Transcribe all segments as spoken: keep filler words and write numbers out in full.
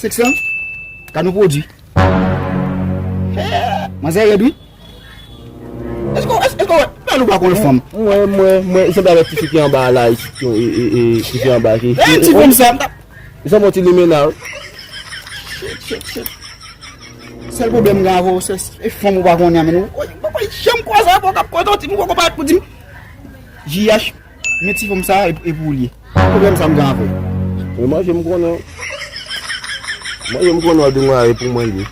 Sèks lan ka nou pwodui. Manzè rèd wi. Èske, èske, èske w wè? Bèl ou pa konn fanm. Mwen, mwen, mwen, li sanble avèk tifi ki anba a la, isit, e, e, e, tifi anba ki. E, ti fanm sa, m t ap. Li sanble yon ti limena, wi. Shit, shit, shit. Sèl pwoblèm m gen avè w, se, se fanm ou pa konnen an, men ou, ou, ou, ou janm kwaze avè w k ap kote w, ti, ou poko parèt pou di m. J H, men ti fanm sa, e, e pou ou l ye. Pwoblèm sa m gen avè w. Mwen manje m konnen. Manje m konnen w ap di mwen e pou mwen l ye.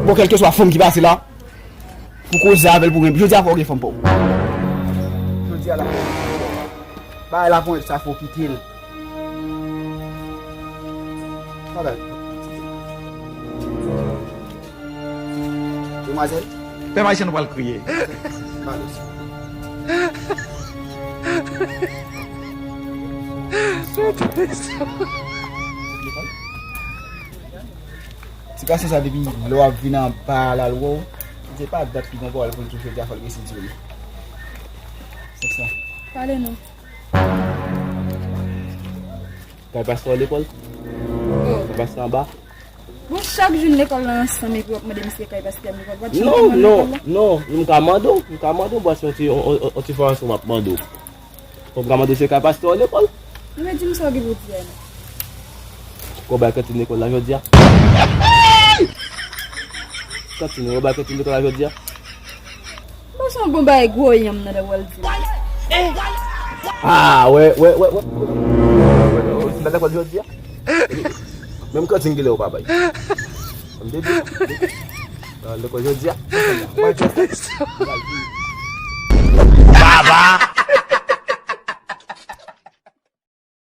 Bon, kèlkeswa fanm ki pase la, pou koze avè l pou mwen. Jodi a fò w gen fanm pa w. Jodi a la. Bagay la ponyèt sa fò w kite l. Bagay. Demwazèl. Pè Mayichèn pral kriye. Pale. Ti gason sa depi lè w ap vin anba a l al wè w, se pa dat ki gon pawòl pou l touche, jodi a fò l resi di w li. Se sa. Pale non. Kay pastè w lekòl? Oh. Kay pastè anba? Bon, chak jou n lekòl la ansanm epi w ap mande m si se kay pastè m lekòl. W ap janm mande m lekòl la? Non, non, non, m ka mande w, m ka mande w, paske yon ti, yon, yon, yon ti fwa ansanm m ap mande w. Fò m ka mande w si se kay pastè w lekòl? Ou vle di m sa w gen pou w di a non. Kò w bay kantin lekòl la jodi a? Kantin, ou bay kantin lekòl la jodi a? Bon, se yon bon bagay gwo yanm nan dèyè w al di. Ah, wè, wè, wè, wè. Ou fin al lekòl jodi a? Menm kantin genlè ou pa bay. M te di, m te di. Al lekòl jodi a. Baba!